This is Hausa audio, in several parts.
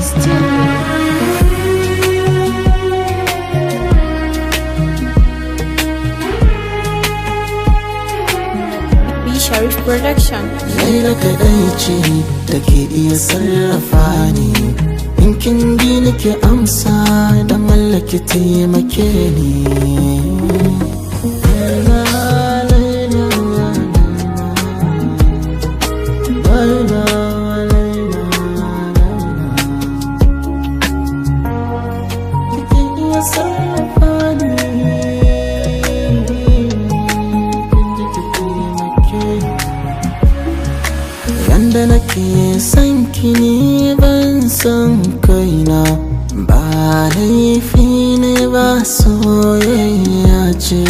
Studio. B Sharif Production. Laila kaɗai ce take iya sarrafa ni. In kin bi ni ki amsa, don Allah ki taimake ni. Laila, Laila, Laila, Laila, Laila. Kike iya sarrafa ni. Kin ji ki taimake ni. Yanda nake son ki ni ban san kaina, ba laifi ne ba, soyayya ce.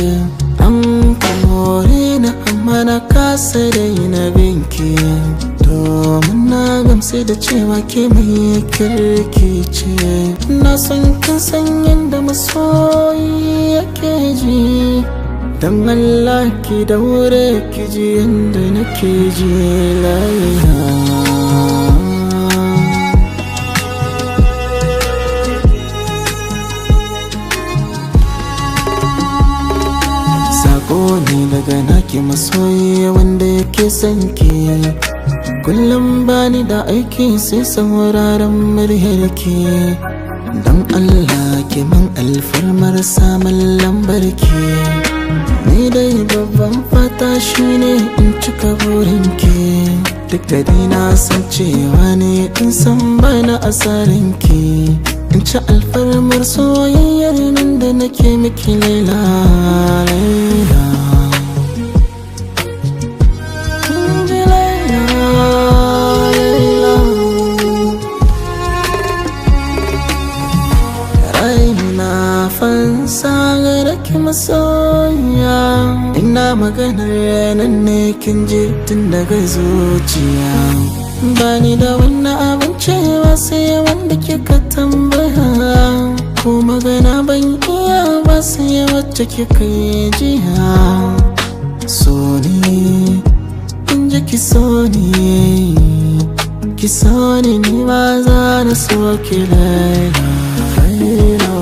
An kore ni amma na kasa daina binki, domin na gamsu da cewa ke mai kirki ce. Na san kin san yanda masoyi yake ji. Don Allah ki daure ki ji yadda nake ji, Laila. Sako ne daga naki masoyi wanda yake son ki. Kullum bani da aiki sai sauraron muryar ki. Don Allah ki man alfarmar samun lambar ki. Ni dai babban fata shine in cika burinki. Duk da dai na san cewa ne in san bana asarinki, in ci alfarmar soyayyar nan da nake miki, Laila, Laila. Kin ji Laila, Laila. Raina fansa gare ki masoya. Ina maganar nan ne kin ji tun daga zuciya. Bani da wani abin cewa sai wanda kika tambaya. Ko magana ban iya ba sai wacce kika yi jiya. So ni in ji ki so ni, ki so ni, ni ma za na so ki, Laila, Laila.